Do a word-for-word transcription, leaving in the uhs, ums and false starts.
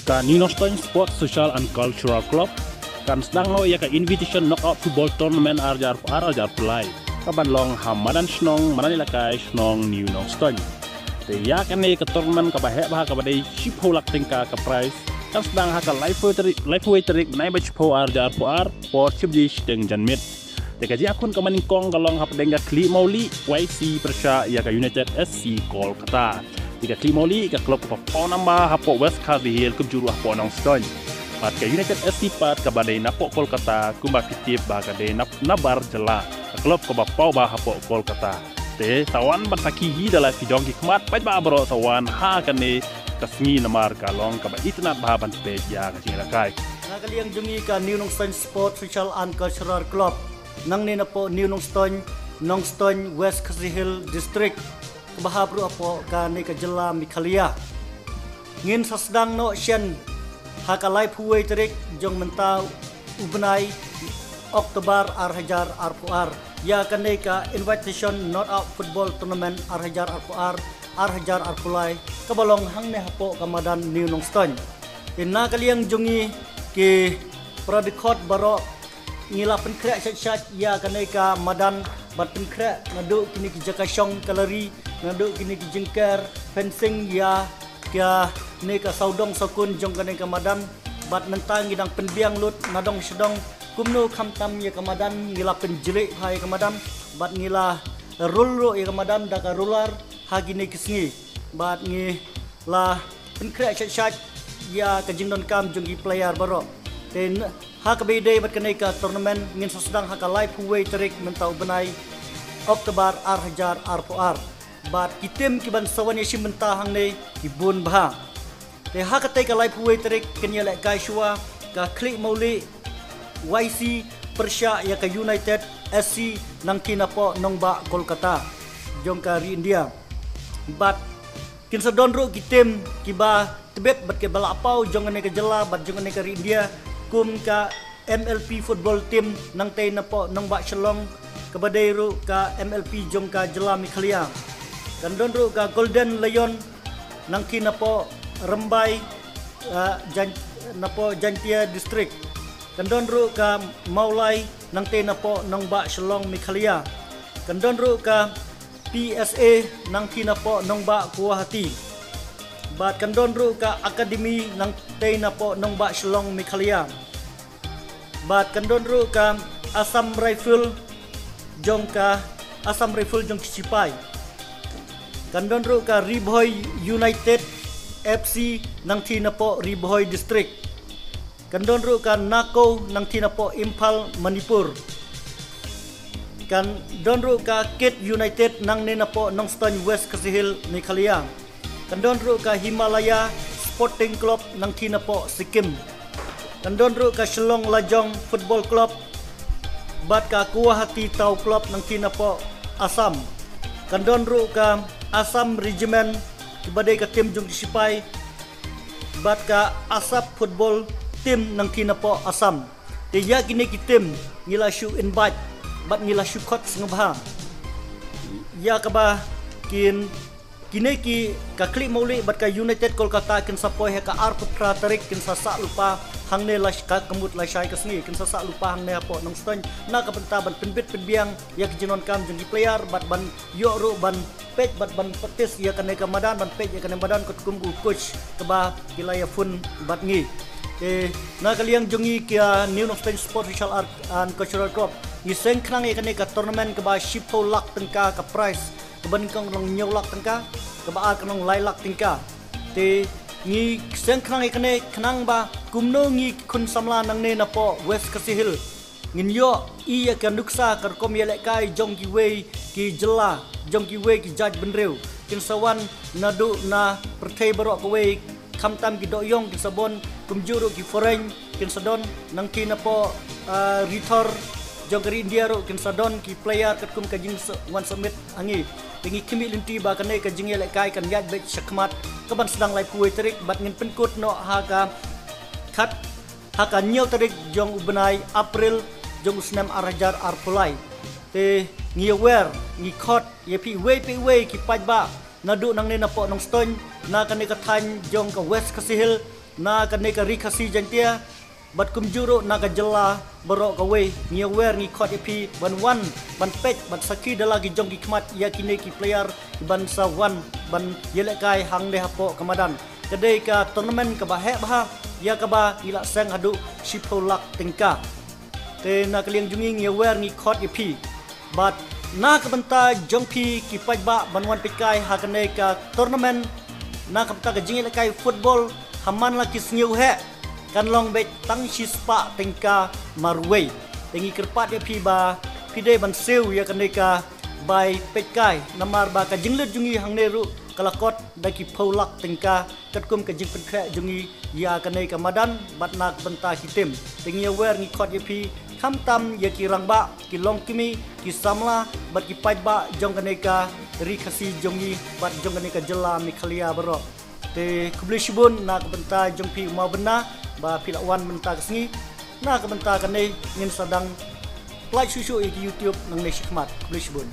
Ka New Nongstoiñ Sports Social and Cultural Club kan sdang noh ïa ka Invitation Knockout Football Tournament ar hajar arphew ar ar hajar arphew lai, kaban long ha madan shnong, madan ïalehkai shnong New Nongstoiñ. Te ïa kane ka tournament kaba heh bha kaba dei shiphew lak tyngka ka prize kan sdang ha ka laiphew tarik, laiphew wei tarik bnai ba shiphew ar hajar arphew ar por shiphew shiteng janmiet. Te ka jingïakhun kaba nyngkong ka long hapdeng ka Khlieh Mawlieh Y C pyrshah ïa ka United S C Kolkata. Te ka Khlieh Mawlieh ka club kaba paw namba hapoh West Khasi Hills kumjuh ruh hapoh Nongstoiñ. Bad ka United S C pat kaba dei napoh Kolkata kumba phi tip ba ka dei na, nabar jylla. Ka club kaba paw bha hapoh Kolkata. Te tawan ban sakhi hi da la ki jong ki khmat paidbah baroh tawan ha kane ka sngi namar ka long kaba itynnad bha ban peit ïa ka jingïalehkai. Na ka liang jong ngi ka New Nongstoiñ Sports Social and Cultural Club, nangne napoh New Nongstoiñ, Nongstoiñ, West Khasi Hills District, kaba hap ruh hapoh kane ka jylla Meghalaya. Ngin sa sdang noh shen ha ka laiphew wei tarik jong mynta u bnai October ar hajar arphew ar ïa kane ka Invitation Knockout Football Tournament ar hajar arphew ar ar hajar arphew lai kaba long hangne hapoh ka madan New Nongstoiñ. Te na ka liang jong ngi ki para dkhot baroh ngi la pynkhreh shait shait ïa kane ka madan bad pynkhreh naduh kine ki jaka shong ka lari, naduh kine ki jingker fencing ïa kane ka sawdong sawkun jong kane ka madan. Bad mynta ngi dang pynbiang lut na dong sha dong kumno khamtam ïa ka madan, ngi la pynjleh bha ïa ka madan bad ngi la rul ruh ïa ka madan da ka ruler ha kine ki sngi. Bad ngi la pynkhreh shait shait ïa ka jingdonkam jong ki player baroh. Te n-, ha kaba ïadei bad kane ka tournament ngin sa sdang ha ka laiphew wei tarik mynta u bnai October ar hajar arphew ar. Bad ki team kiban sa wan ïashim bynta hangne ki bun bha. Te ha katei ka laiphew wei tarik kin ïalehkai shuwa ka Khlieh Mawlieh Y C pyrshah ïa ka United S C nangtei napoh nongbah Kolkata jong ka ri India. Bad kin sa don ruh ki team kiba tbit bad kiba la paw jong kane ka jylla bad jong kane ka ri India kum ka M L P football team nangtei napoh nongbah Shillong kaba dei ruh ka M L P jong ka jylla Meghalaya. Kan don ruh ka Golden Lion nangtei napoh Rymbai, ah, Jan-, napoh Jaintia District. Kan don ruh ka Mawlai nangtei napoh nongbah Shillong Meghalaya. Kan don ruh ka P S A nangtei napoh nongbah Guwahati. Bad kan don ruh ka Academy nangtei napoh nongbah Shillong Meghalaya. Bad kan don ruh ka Assam Rifle jong ka Assam Rifle jong ki sipai. Kan don ruh ka Ri Bhoi United F C nangtei napoh Ri Bhoi District. Kan don ruh ka Nako nangtei napoh Imphal, Manipur. Kan don ruh ka Kit United nangne napoh Nongstoiñ, West Khasi Hills, Meghalaya. Kan don ruh ka Himalaya Sporting Club nangtei napoh Sikkim. Kan don ruh ka Shillong Lajong Football Club bad ka Guwahati Town Club nangtei napoh Assam. Kan don ruh ka Assam Regiment kiba dei ka team jong ki sipai bad ka Assam Football Team nangtei napoh Assam. Te ïa kine ki team ngi la shu invite bad ngi la shu khot sngewbha ïa kaba kin, kine ki, ka Khlieh Mawlieh bad ka United Kolkata kin sa poi ha ka arphew phra tarik, kin sa sah lypa hangne la sh-, ka, ka mut lashai ka sngi kin sa sah lypa hangne hapoh Nongstoiñ na ka bynta ban pynbit pynbiang ïa ki jingdonkam jong ki player bad ban ïoh ruh ban peit bad ban practice ïa kane ka madan, ban peit ïa kane madan katkum u coach kaba ki la ïa phone bad ngi. Te na ka liang jong ngi ka New Nongstoiñ Sports Social Art and Cultural Club, ngi seng khnang ïa kane ka tournament kaba shiphew lak tyngka ka prize, kaba nyngkong long hynñiew lak tyngka, kaba ar ka long lai lak tyngka. Te ngi seng khnang ïa kane khnang ba kumno ngi ki khun samla nangne napoh West Khasi Hills ngin ïohi ïa ka nuksa ka rukom ïalehkai jong kiwei ki jylla, jong kiwei ki jaitbynriew. Kin sa wan naduh na pyrthei baroh kawei, khamtam ki dohïong kin sa bun, kumjuh ruh ki foreign kin sa don, nangtei napoh, ah, ri thor jong ka ri India ruh kin sa don ki player katkum ka jingwan submit ha ngi. Te ngi khmih lynti ba kane ka jingïalehkai kan ïaid beit shakhmat, kaban sdang laiphew wei tarik bad ngin pynkut noh ha ka khat ha ka hynñiew tarik jong u bnai April jong u snem ar hajar arphew lai. Te ngi ïawer, ngi khot ïa phi iwei pa iwei ki paidbah naduh nangne napoh Nongstoiñ, na kane ka thaiñ jong ka West Khasi Hills, na kane ka Ri Khasi Jaiñtia bad kumjuh ruh na ka jylla baroh kawei. Ngi ïawer ngi khot ïa phi ban wan ban peit ban sakhi da la ki jong ki khmat ïa kine ki player ki ban sa wan ban ïalehkai hangne hapoh ka madan. Ka dei ka tournament kaba heh bha ïa kaba ngi la seng haduh shiphew lak tyngka. Te na ka liang jong ngi ngi ïawer ngi khot ïa phi bad na ka bynta jong phi ki paidbah ban wan peitkai ha kane ka tournament, na ka bynta ka jingïalehkai football ha man la ki sngi u heh kan long beit tang shispah tyngka marwei. Te ngi kyrpad ïa phi ba phi dei ban siew ïa kane ka bai peitkai namar ba ka jinglut jong ngi hangne ruh ka la kot da ki phew lak tyngka katkum ka jingpynkhreh jong ngi ïa kane ka madan bad na ka bynta ki team. Te ngi ïawer ngi khot ïa phi khamtam ïa ki rangbah, ki longkmie, ki samla bad ki paidbah jong kane ka Ri Khasi jong ngi bad jong kane ka jylla Meghalaya baroh. Te khublei shibun na ka bynta jong phi u Mawbynna ba phi la wan mynta ka sngi. Na ka bynta kane ngin sa dang plie shuh shuh ïa ki YouTube nangne shakhmat. Khublei shibun.